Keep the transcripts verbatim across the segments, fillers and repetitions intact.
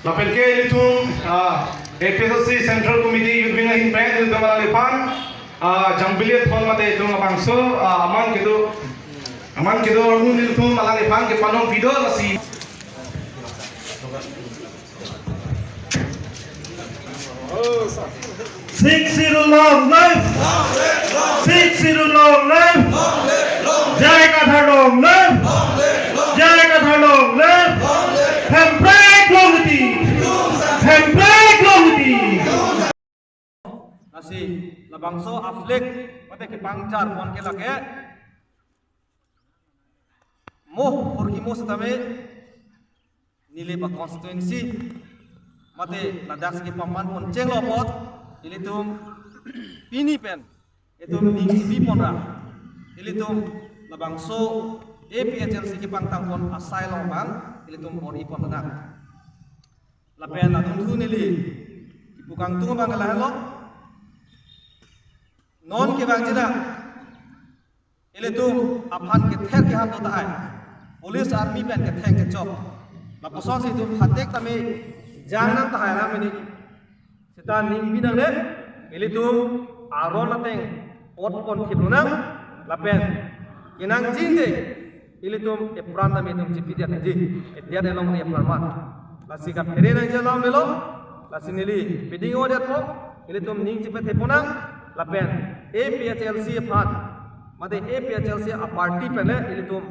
Lapen ke ilitum, ah, A P H L C Central Committee Youth Wing ahin pen ilitum alangliphan, ah, jambili thon mate ilitum labangso, ah, aman kedo, aman kedo armu ilitum alangliphan kepanom pido lasi. Six zero long live! Six zero long live! J I Kathar long live! J I Kathar long live! Hemprek longti! Hemprek longti! Lasi labangso a-flag mate kepangjar pon ke lake mo hor kimo setame neli ba constituency mate ladak si kepaman pon chenglo apot ilitum pini pen itum ning chipi pon ra ilitum labangso A P H L C kepangtang pon asai along abang ilitum bor-i pon ra. Lapen adunthu neli kipu kangtung abang ke lahenlo. Non kevang jina ilitum aphan kether keham do tahai. Police army pen ketheng kechok. Lapuson si itum hatek tame jang nang tahai ram ini. Seta ning binang le ilitum aron ateng ot pon thip lonang lapen kenangjin de ilitum epran tame itum chipi diat ji. Diat elong ni epran ma. Lasi kaphere nangji alam melo. Lasi neli biding o diat po. Ilitum ning chipethe ponang lapen A P H L C aphan mate A P H L C a-party pen le ilitum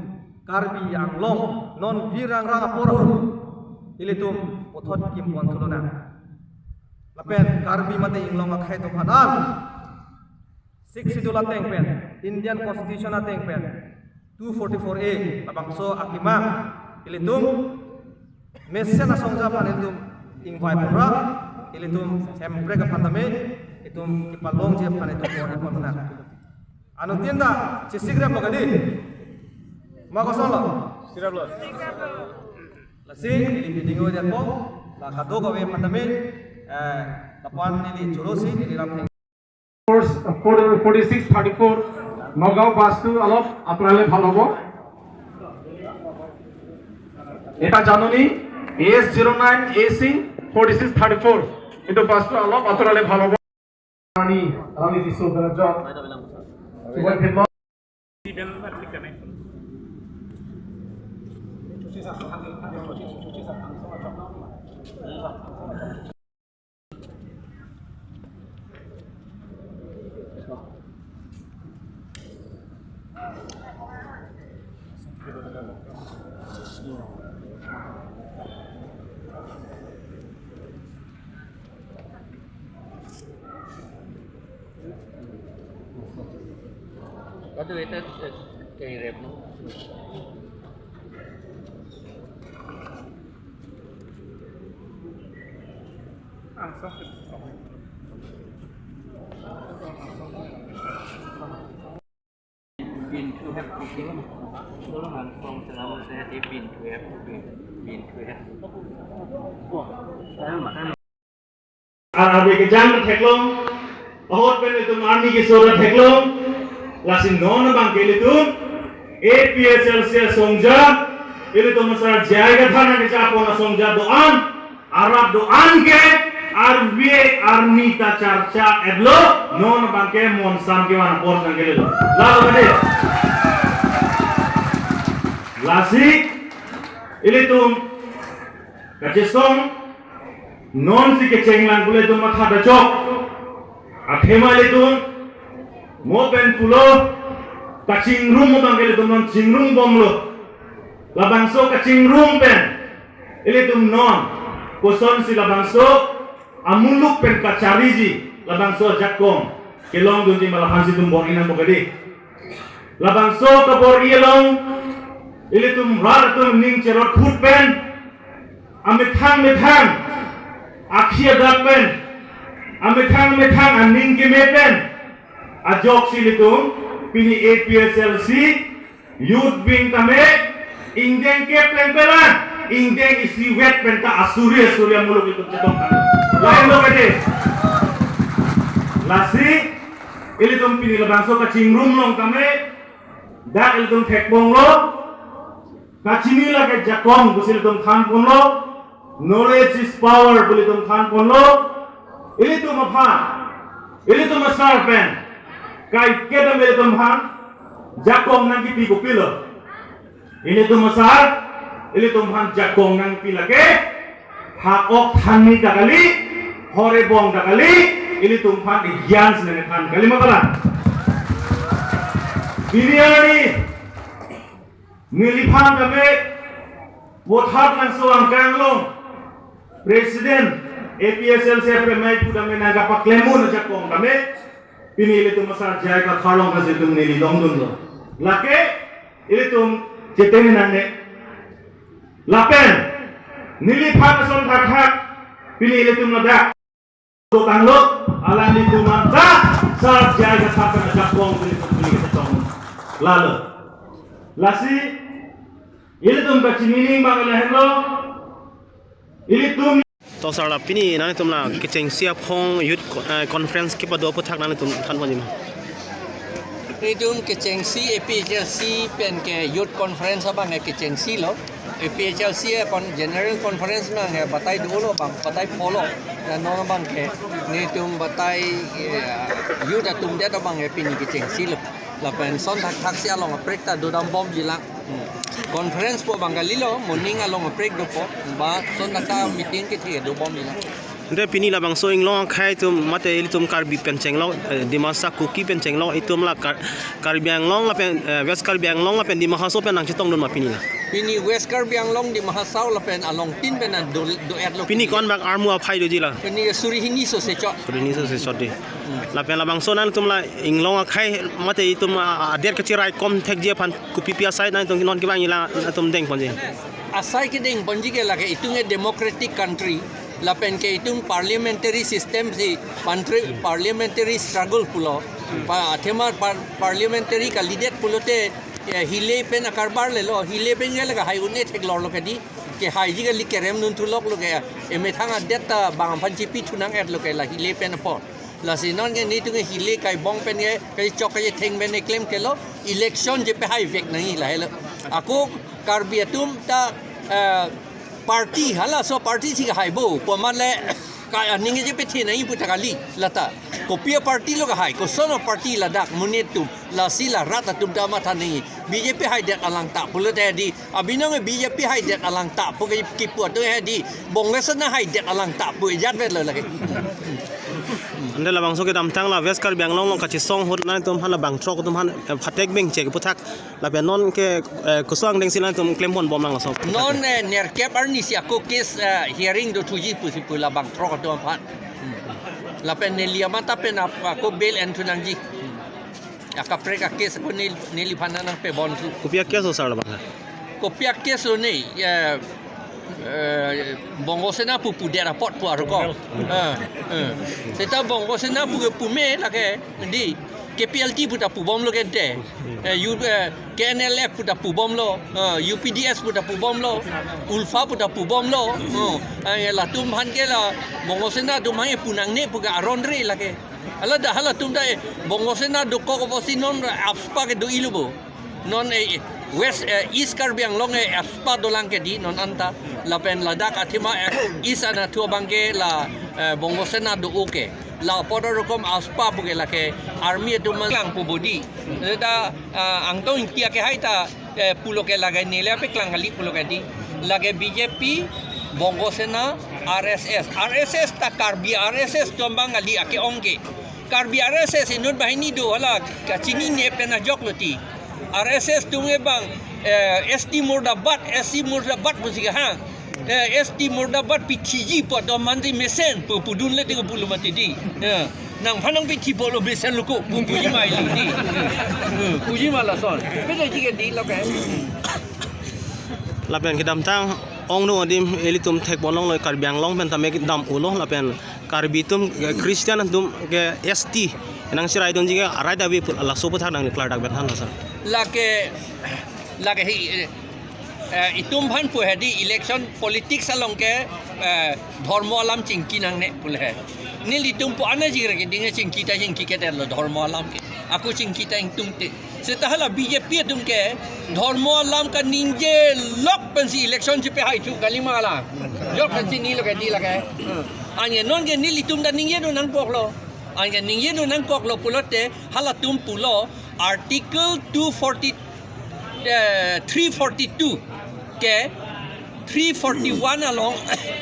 Karbi Anglong non virang rang apor ahut ilitum puthot kim pon thu lonang. Lapen Karbi mate Anglong akhei atum aphan an Sixth Schedule ateng pen, Indian Constitution ateng pen, two forty-four A labangso akemang ilitum mesen asongja aphan ilitum ingvai pon ra, ilitum Hemprek aphan tame itum kepalongji aphan itum bor-i pon ra. Anuttin ta chesik rem lo kadi. Ma kosonlo? Sirap lo. Lasi neli biding o diat po, la kadokave aphan tame, eh, lapu-an neli choro si neli ram theng. Force, forty, forty-six thirty-four, Nagaon bus-টো অলপ আঁতৰালে ভাল হ'ব। এটা জাননী, A S zero nine A C forty-six thirty-four, এইটো bus-টো অলপ আঁতৰালে ভাল হ'ব। Rani, Rani Tisso Berajok. Kado eta, eh, kairep no. Been to have cooking. Dolo nang kong selama saya di been to have cooking. Been to have. Wah, saya makan. Ar abe kejang theklong, ahut pen itum army keso ta theklong, lasi non abang ke ilitum A P H L C asongja, ilitum asar J I Kathar nangkechapon asongja do-an, arat do-an ke, arve arni ta charcha etlo, non abang ke monsam kevan apor nangkelelo. Lalo kade. Lasi, ilitum, kachesong, non si kecheng lang pule itum matha dachok. Athema ilitum, mo pen pulo, kachingrum mo abang ke ilitum non chingrum bomlo. Labangso kachingrum pen, ilitum non, kosonsi labangso, amuluk pen kachariji, labangso ajakong, kelongdunji ma laphansi itum bor-i nangpo kadi. Labangso kabor-i along, ilitum rat atum ning cherot khut pen, amethang methang, akhi adak pen, amethang methang aning keme pen, ajoksi ilitum, pini A P H L C, Youth Wing tame, ingdeng kep pleng pelan, ingdeng isivet penta asuri asuri amuluk itum chetong. Lain lo kade. Lasi, ilitum pini labangso kachingrum along tame, dak ilitum thekbomlo, kachini lake jakong pusi ilitum thanponlo, Knowledge is power pu ilitum thanponlo. Ilitum aphan, ilitum asar pen kaiketa ilitum aphan jakong nangkipi kopilo? Ilitum asar, ilitum aphan jakong nangpi lake hak-ok thanni ta kali, hor ebong ta kali, ilitum aphan igyan si nangthan kali ma kalang? Pini arni neliphan tame Vothatlangso angkang along President A P H L C aphrang mai pu tame nangkapaklemdun ajakong tame pini ilitum asar J I Kathar along kasitum neli longdunlo. Lake ilitum cheteng nangne. Lapen neliphan ason thakthak pini ilitum ladak tanglo, alanglitum anta sar J I Kathar pen ajakong ilitum pini ketong. Lalo. Lasi ilitum kachinining abang lahenlo. Ilitum To sar, la pini nangtum la kechengsi aphong youth co-, eh, conference kepado aphuthak nangtum thanponji ma? Itum kechengsi A P H L C pen ke youth conference abang ke kechengsi lo. A P H L C a con-, general conference abang ke batai dolo abang, batai pholo. Dan non abang ke netum batai, eh, youth atum det abang ke pini kechengsi lo. Lapen ason thakthak si along aprek ta dodambomji lang. Hmm. Conference po abang kalilo, moning along aprek dopo. Ba ason thakthak meeting kethe dobomji lang. Ante pini labangso Inglong akhei atum mate ilitum Karbi pen chenglok, eh, Dimasa Kuki pen chenglok, itum la Kar-, Karbi Anglong lapen, eh, West Karbi Anglong lapen Dima Hasao pen nangchetongdun ma pini la? Pini West Karbi Anglong, Dima Hasao lapen along tin pen nang do, do-etlo. Pini konbak armu aphai doji la? Pini suri hini so sechot. Suri hini so sechot dei. Hmm. Lapen labangso nangtum la Inglong akhei mate itum, ah, adet kacheraikom thekji aphan kopipi asai nangtum non kevangji la nangtum dengponji? Asai kedengponji ke lake itum ke democratic country. Lapen ke itum parliamentary system si pantri-, parliamentary struggle pulo. Pa athema par-, parliamentary kalidet pulote, eh, hile pen akarbar lelo, hile pen ke lake hai un-e theklorlo kedi, kehaiji kali, kerem nun thuloklo ke, emethang adet ta bang aphan chipi thunang-etlo ke la hile pen apot. Lasi non ke netum ke hile kaibong pen ke, kachechok kachetheng pen ke klemkle lo, election je pehai vek nangji lahelo. Ako Karbi atum ta, eh, party, halaso aparty si kahai bo, pu amat le, ka, aning je pethe nangji pu ta kali, lata. Kopi aparty lo kahai, koson aparty ladak, monit atum, lasi la rat atum ta matha nangji. B J P haidet alang ta pulote dei, abinong B J P haidet alang ta pu ke kipu atum he dei, Bongo Sena haidet alang ta pu ejat vet lo lake. Ante labangso kedamtang la West Karbi Anglong along kachesong ahut nangtum aphan la bangthrok atum aphan, eh, phatek bengche kephuthak lapen non ke, eh, koson angdeng si nangtum klemponbom lang laso? Non, eh, nerkep arni si ako case, eh, hearing dothuji pusi pu la bangthrok atum aphan. Hmm. Lapen neli amat ta pen ap-, ako bail enthu nangji. Hmm. Akaprek a-case ako nel-, neliphan nangpebon thu. Kopi a-case lo sar labang? Kopi a-case lo ne, eh, eh, Bongo Sena pu pudet apot pu arko. Eh, eh. Seta Bongo Sena pu ke pume lake dei, K P L T pu ta pubomlo kente. Eh, U-, eh, K N L F pu ta pubomlo, eh, U P D S pu ta pubomlo, ULFA pu ta pubomlo. Oh, eh, latum aphan ke la Bongo Sena atum aphan ke pu nangne pu ke aron re lake. Hala dak halatum ta, eh, Bongo Sena dokok apotsi non AFSPA ke do-ilo bo. Non, eh, West, eh, East Karbi Anglong, eh, AFSPA dolang ke dei non anta. Lapen ladak athema, eh, East anatthu abang ke la, eh, Bongo Sena do-o ke. La apot arokom AFSPA pu ke lake army atum mang lang pu bo dei. Seta, ah, Angtong Ingti akehai ta, eh, pulo ke lake neli apeklang kali pulo ke dei. Lake B J P, Bongo Sena, R S S. R S S ta Karbi R S S atum abang kali ake-ong ke. Karbi R S S inut banghini do hala kachinine pen ajok lo dei. R S S atum ke bang, eh, S T murdabad, S C murdabad pusi ke ha. Eh, S T murdabad, pithiji pu atum aphan si mesen pu pudunle te ke pulo mati dei. Eh, nangphan nangpithipolo mesen lo ko pu puji ma ili dei. Eh, puji ma lason. Pede ji ke dei lo ke. Lapen kedamtang ongdung adim ilitum thekponlonglo, Karbi Anglong pen tame dam-ulo lapen Karbi atum, eh, Christian atum ke S T nangcheraidunji ke arai dave pu laso aphuthak nangli klardak pen thanlo sar. Lake, lake hi, eh, itum aphan pu he dei election politics along ke, eh, dhormo alam chingki nangne pu le he. Nelitum pu ana jingre ke ding chingki ta chingki ke detlo dhormo alam ke. Ako chingki ta ingtungte. Seta hala B J P atum ke dhormo alam kaningje lok Pensi election chepehaithu kali ma la. Jok pensi ni lo ke di lake. Anke nonke nelitum ta ningjedun nangkoklo. Anke ningjedun nangkoklo pulote halatum pulo Article two forty, eh, three forty-two ke three forty-one along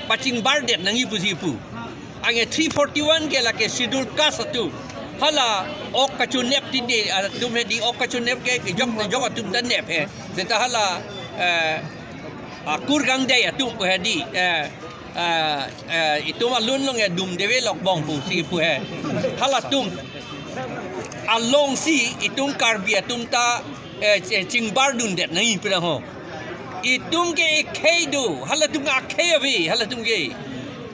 pachingbardet nangji pusi pu. Anke three forty-one ke lake Schedule Caste atum. Hala ok kachonep titi atum hedi, ok kachonep ke kejok kejok atum ta nep he. Seta hala, eh, akur kangdei atum pu hedi, eh, eh, eh, itum alun along edum develop bom pusi pu he. Halatum alongsi itum Karbi atum ta, eh, che- chingbardundet nangji pu na ho. Itum ke ekhei do, halatum akhei ave, halatum ke.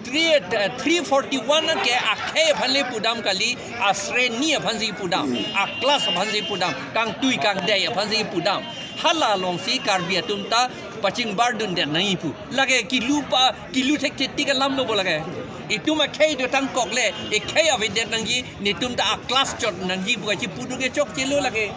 Three, eh, three forty-one ke akhei aphan le pudam kali, asreni aphansi pudam, aclass aphansi pudam, kangtui kangdei aphansi pudam. Hala alongsi Karbi atum ta pachingbardundet nangji pu. Lake kilu pa, kilu thekthetik alam lo bo lake. Itum akhei do tangkok le, ekhei avedet nangji, netum ta aclass chot nangji pu kachipu do ke chokche lo lake.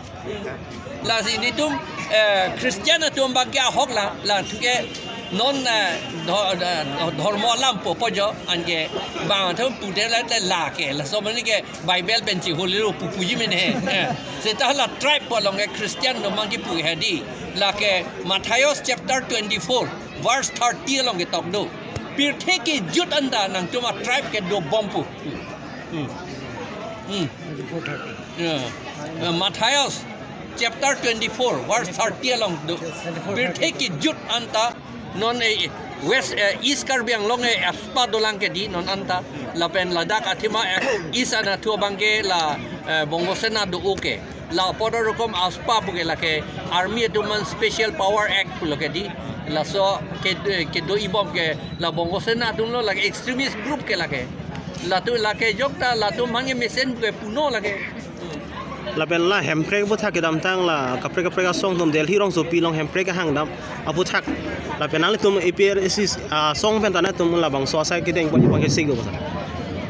Lasi netum, eh, Christian atum abangke ahok la, la thuke non, eh, dho- eh, dhormo alam po pojo, anke bang atum pute la te lake, laso mane ke Bible pen chihuli lo pupuji mene he. Eh, seta la tribe pu along ke Christian atum abangke pu hedi. Lake Matthias chapter twenty-four, verse thirty along ketok do. Pirthe kejut anta nangtum atribe kedo bom pu. Hmm. Hmm. Ya. Eh, Matthias chapter twenty-four, verse thirty along do. Pirthe kejut anta non, eh, West, eh, East Karbi Anglong, eh, aspa dolang ke di non anta. Lapen ladak athema, eh, East anatthu abangke la, eh, Bongo Sena do oke. La apot arokom aspa puke lake Army atum aphan Special Power Act pulo ke di. Laso ke, kedo ibom ke la Bongo Sena atum lo, lake extremist group ke lake. Latu lake jok ta latum hangke mesen puke puno lake. Lapen la Hemprek aphuthak kedamtang la kaprek kaprek asong atum Delhi rongsopi along Hemprek kehang dam aphuthak. Lapen nanglitum A P H L C, ah, asong pen ta nangtum labangso asai kedeng pon pon kesik do basa.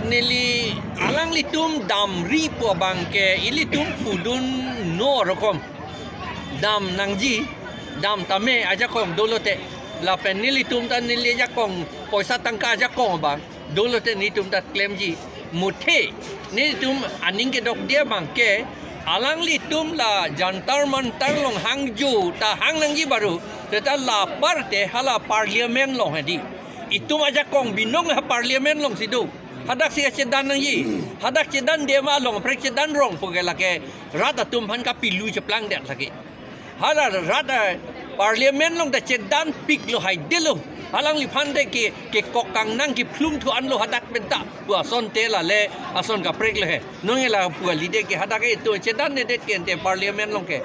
Neli alanglitum damri pu abangke ilitum pudun no rokom. Dam nangji, dam tame ajakong dolote. Lapen nelitum ta neli ajakong poisa tangka ajakong abang dolote netum ta klemji. Muthe netum aning kedokde abangke alanglitum la Jantar Mantar along hangjo ta hang nangji baru. Seta la aparte hala parliament along hedi. Itum ajakong binong ha parliament alongsi do. Hadaksi kachedan nangji. Hadak chedande ma along aprek chedan rong puke lake rat atum aphan kapilu cheplangdet lake. Hala rat, eh, parliament along ta chedanpiklo haidelo. Alangliphan te ke, kekok kangnang kephlung thu anlo hadak penta. Pu asonte la le ason kaprek lo he. Nonke la pu alide ke hadak ke to chedandedet ke ante parliament along ke.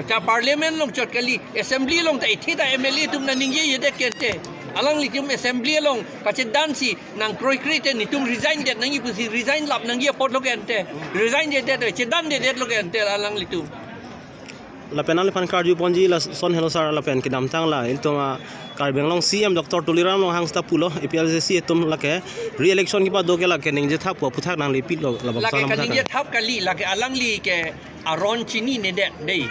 Cha parliament along chot kali, assembly along ta ithi ta M L A atum nangji yedet ke ante. Alanglitum assembly along kachedansi nangkroikre te netum resign det nangji pusi resign lap nangji apotlo ke ante. Resign dedet, chedandedet lo ke ante alanglitum. Lapen nangliphan karju ponji lason helo sir, lapen kedamtang la ilitum a Karbi Anglong C M Doctor Tuliram Ronghang seta pulo A P H L C atum lake re-election kepado ke lake ningje thap pu aphuthak nangli pilo labangso lake alam kaningje thak. Thap kali, lake alangli ke aron chininedet dei.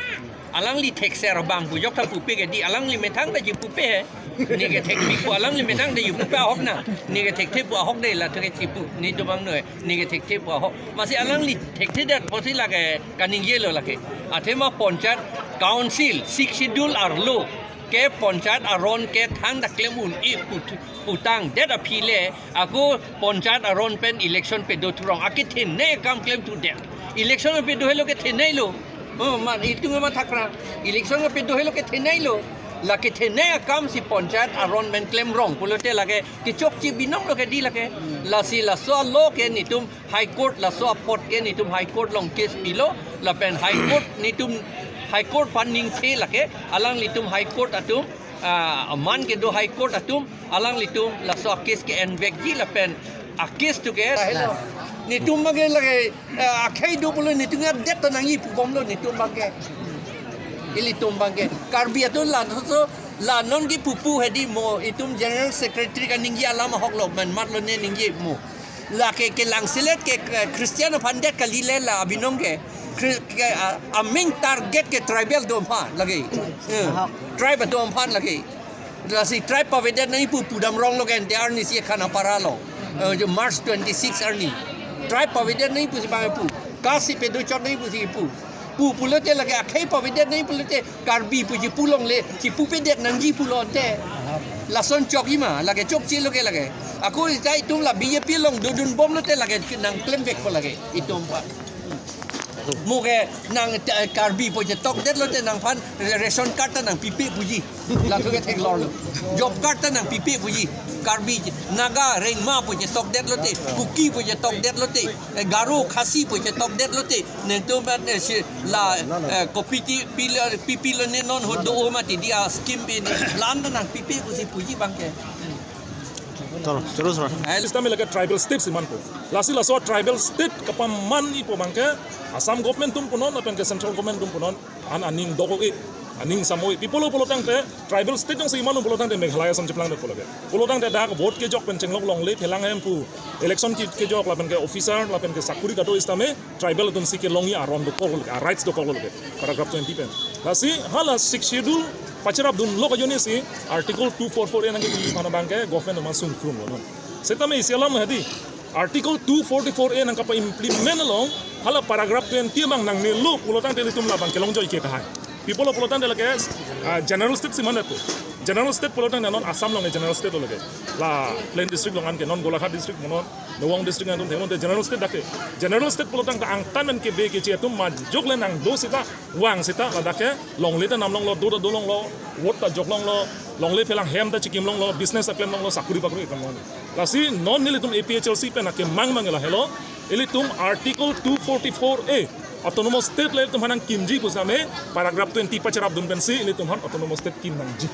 Alangli thekser abang pu jok ta pupe ke di, alangli methang ta ji pupe he. Ne kethekpik pu alangli methang ta ji pupe ahok na. Ne kethekthe pu ahok dei, la thek chipu. Netum abang noi. Ne kethekthe pu ahok. Masi alangli thekthedet pusi lake kaningjelo lake. Athema Panchayat Council, Sixth Schedule arlo ke Panchayat aron ke thangta klem un-e put-, putangdet aphi le, ako Panchayat aron pen election pedo thurong. Akethenei akam klemthudet. Election pedo helo ketheneilo. Oh, ma, itum mathakra. Election pedo helo ketheneilo. La kethenei akamsi Panchayat aron pen klemrong pulote lake kechokche binonglo ke di lake. Lasi laso alo ke netum High Court, laso apot ke netum High Court along case pilo, lapen High Court netum High Court aphan ningthe lake, alanglitum High Court atum, ah, aman kedo High Court atum, alanglitum laso a-case ke-envekji lapen a-case tu ke. Netum abangke lake, ah, akhei do pulo netum adet ta nangji pu bomlo netum abangke. Ilitum abangke. Karbi atum la so la non kipupu hedi mo, itum General Secretary kaningje alam ahoklo, man matlo ne ningje mo. Lake kelangselet ke, ke Christian aphan det kali le la abinong ke. Khri-, ke, ah, aming target ke tribal atum aphan lake. Eh, tribe atum aphan lake. Lasi tribe pavedet nangji pu pudam rong lo ke ante arni si Khanapara lo. Eh, jo March twenty-six arni. Tribe pavedet nangji pusi bang pu. Caste si pedochot nangji pusi pu. Pu pulote lake akhei pavedet nangji pulote Karbi pu chipu longle, chipupedet nangji pulo ante. Lason chokji ma, lake chokche lo ke lake. Ako ita itum la B J P along dodun bom lote lake nangklemvekpo lake itum pa. Mo ke nang, eh, Karbi pu chetokdet lote nangphan ration card ta nangpipe puji. Latum ke theklonglo. Job card ta nangpipe puji. Karbi, Naga, Rengma pu chetokdet lote, Kuki pu chetokdet lote, eh, Garo, Khasi pu chetokdet lote, nangtum, eh, si la, eh, kopiti pilo, pipilo ne non ho do ho mati dia scheme pin. Lam ta nangpipe pusi puji bang ke. Tol, terus, Ron. Eh, Sitame lake tribal state si manpo. Lasi laso tribal state kapamanji pu bang ke Assam government atum punon, lapen ke central government atum punon, an aning dok-ik, aning sam-ik. Pi pulo pulotangte tribal state jongsi iman pulotangte Meghalaya ason cheplang de pulo ke. Pulotangte dak vote kejok pen chenglok longle phelang hem pu election ke, kejok lapen ke officer, lapen ke sakuri kado sitame tribal atum si kelongji aron dokok lo ke, a-rights dokok lo ke. Paragraph twenty pen. Lasi hala Sixth Schedule pacherapdunlo ajoine si Article two four four A nangkepi aphan abang ke government atum sungkrunglo non. Sitame isi alam hadi Article two forty-four A nangkapa-implement along hala paragraph twenty abang nangnelo pulotangte ilitum labang kelongjoi ke tahai. Pi pulo pulotangte lake, ah, general state si mandet pu. General state pulotangte non Assam along general state lo lake. La plain district along an ke non Golaghat district mo non, Nowong district atum themon te general state dak ke. General state pulotangte angtan pen kebe keche atum majok le nangdo seta, vang seta, ladak ke longle ta nam longlo, do ta do longlo, vote ta jok longlo, longle phelang hem ta chikim longlo, business ta klem longlo, sakuri bakuri klem longlo. Lasi non nelitum A P H L C pen akemang mang lahelo, ilitum Article two forty-four A, Autonomous State le ilitum aphan nangkimji pusitame, paragraph twenty pacherapdun pensi, ilitum aphan Autonomous State kim nangji.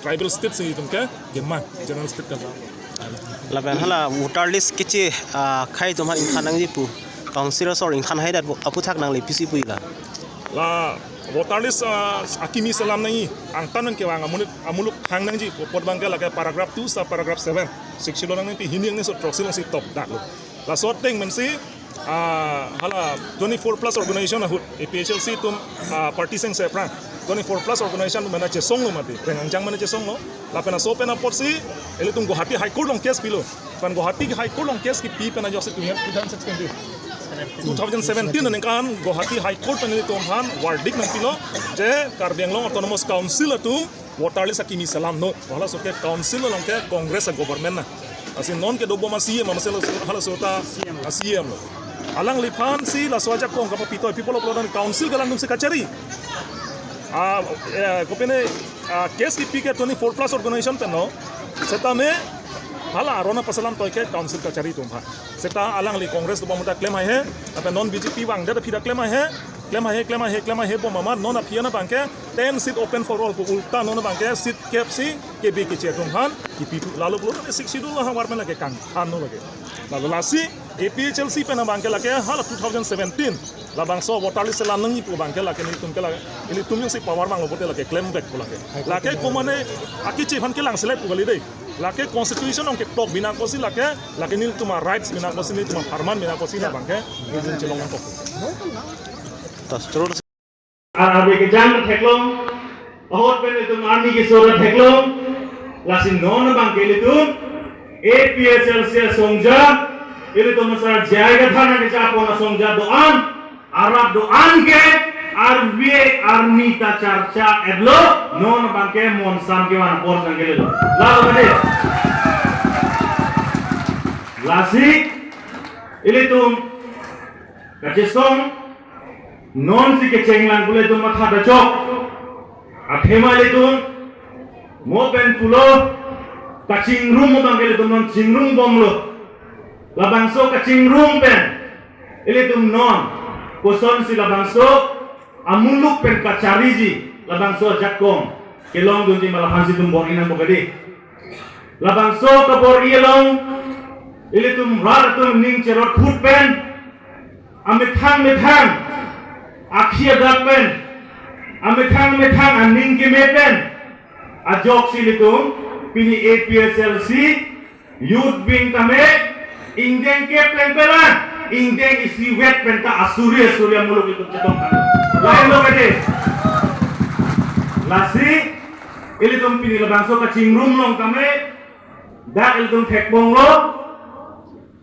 Tribal state si itum ke kemang, general state kan. Lapen hala voter list keche, ah, akhei atum aphan ingthan nangji pu. Council asor ingthan haidet pu, aputhak nangli pisi puji la. La voter list, ah, akimi selam nangji, angtan pen kevang amuluk, amuluk thang nangji, apot abang ke lake paragraph two sub paragraph seven. Sixth Schedule nangne pi hini angni so throksi along si tokdaklo. Laso ateng pensi, ah, hala twenty-four plus organization ahut, A P H L C atum, ah, party seng seprang. Twenty-four plus organization atum mena chesonglo mati, pengangjang mena chesonglo. Lapen aso pen apotsi, ilitum Guwahati High Court along case pilo. Lapen Guwahati High Court along case kipi pen ajoksi two thousand sixteen, two thousand seventeen aningkan Guwahati High Court pen ilitum aphan verdict nangpilo, je Karbi Anglong Autonomous Council atum voter list akimi selam non. Halaso ke council along ke Congress a-government na. Lasi non ke dobom a-C E M, amatsi halaso ta C E M lo. Alangliphan si laso ajakong kapapitoi, pi pulo pulotangte council ke alangtum si kachari. Ah, eh, kopine, ah, case kipi ke twenty-four plus organization pen lo. Setame hala aron pasalam toi ke council kachari atum aphan. Seta alangli Congress dobom ta klem haihe, lapen non B J P vangdet aphi ta klem haihe, klem haihe, klem haihe, klem haihe bom amat non aphi an abang ke ten seat open for all pu ulta non abang ke seat kep si kebe keche atum aphan kipi thu lalo pulo tangte Sixth Schedule ahavar pen lake kangthanlo lake. Lalo lasi A P H L C pen abang ke lake hala two thousand seventeen labangso voter list selam nangji pu abang ke lake nelitum ke lake, ilitum jongsi power vanglo pote lake klemvekpo lake. Lake komane akeche aphan kelang selet pu kali dei. Lake constitution along ketok binang apotsi lake, lake nelitum a-rights binang apotsi, nelitum apharman binang apotsi labang ke nelitum chelong nangkok. Tas terus. Ar-, arve kejang theklong, ahut pen itum arni keso theklong, lasi non abang ke ilitum A P H L C asongja, ilitum asar jai gathana kechapon asongja do-an, arat do-an ke, arve arni ta charcha etlo, non abang ke monsam kevan apor jang kelelo. Lalo kade. Lasi, ilitum kachesong, non si kecheng lang pule itum matha dachok. Athema ilitum, mo pen pulo, kachingrum abang ke ilitum non chingrum bomlo. Labangso kachingrum pen, ilitum non, kosonsi labangso, amuluk pen kachariji, labangso ajakong, kelongdunji ma laphansi itum bor-i nangpo kade. Labangso kabor-i along, ilitum rat atum ning cherot phut pen, amethang methang, akhi adak pen, amethang methang aning keme pen, ajoksi ilitum, pini A P H L C, youth wing tame, ingdeng kep pleng pelang, ingdeng isivet pen ta asuri asuri amuluk itum chetong. Lahenlo kade. Lasi, Ilitum pini labangso kachingrum along tame, dak ilitum thekponlo,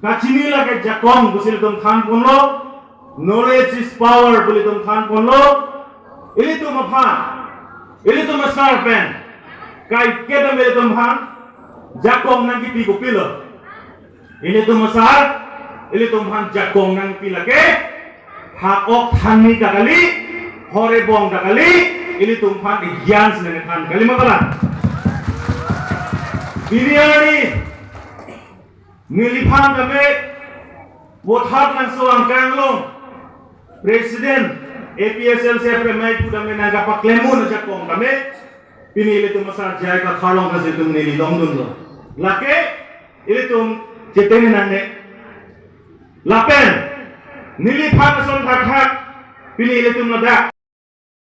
kachini lake jakong pusi ilitum thanponlo, knowledge is power pu ilitum thanponlo, ilitum aphan, ilitum asar pen, kaiketa ilitum aphan jakong nangkipi kopilo. Ilitum asar, ilitum aphan jakong nangpi lake, hak-ok thanni ta kali, hor ebong ta kali, ilitum aphan igyan si nangthan kali ma kalang. Pini arni, neliphan tame, Vothatlangso angkang along, President A P H L C F M I pu tame nangkapaklem un ajakong tame, pini ilitum asar J I Kathar along ta ilitum neli longdunlo. Lake, ilitum cheteng nangne. Lapen, neliphan ason thakthak, pini ilitum ladak.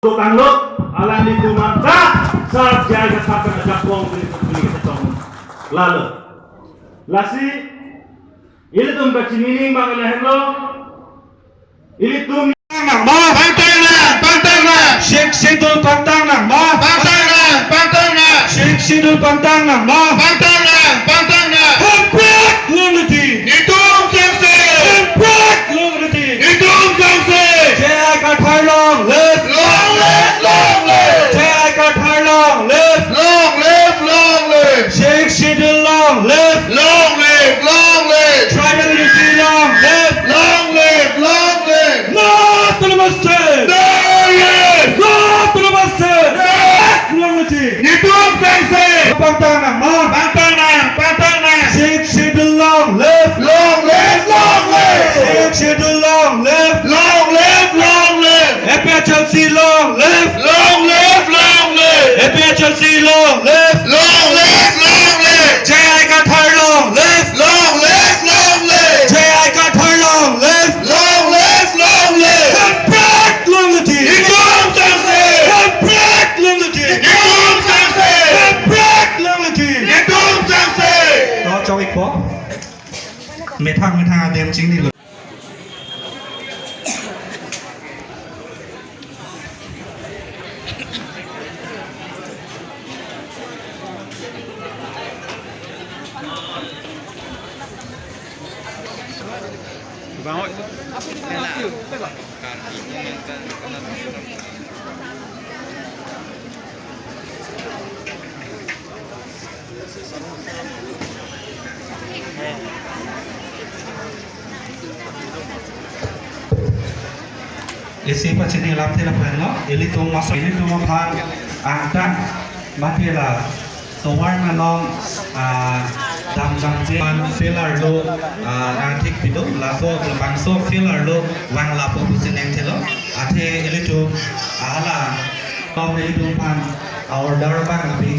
Tanglo, alanglitum anta, sar J I Kathar pen ajakong ilitum pini ketong. Lalo. Lasi, ilitum kachini ning bang lahenlo, ilitum nang ma, pangtang nang, pangtang nang. Sixth Schedule pangtang nang ma, pangtang nang, pangtang nang. Sixth Schedule pangtang nang ma, pangtang nang, pangtang nang. Hemprak longle ti. Netum chengse. Hemprak longle ti. Netum chengse. J I Kathar long live. Long live, long live. J I Kathar long live. Long live, long live. Sixth Schedule long live. Long live, long live. Tribal unity long live. Long live, long live. No to the master. No, yes. No to the master. No. Long live. Netum chengse. Pangtang nang ma. Pangtang nang, pangtang nang. Sixth Schedule long live. Long live, long live. Sixth Schedule long live. Long live, long live. A P H L C long live. Long live, long live. A P H L C long live. Long live, long live. J I Kathar long live. Long live, long live. J I Kathar long live. Long live, long live. Hemprak longle ti. Netum chengse. Hemprak longle ti. Netum chengse. Hemprak longle ti. Netum chengse. To chong-ikpo. Methang methang adem chingnilo. Isi pachini lamthe lapen lo, ilitum maso, ilitum aphan angtan mate la tovar malom, ah, damjangje man pillar lo, ah, nangthik pido, laso labangso pillar lo vang lapo pusi nangthelo, athe ilitum, ah, hala, tom ilitum aphan, ah, order bang abi.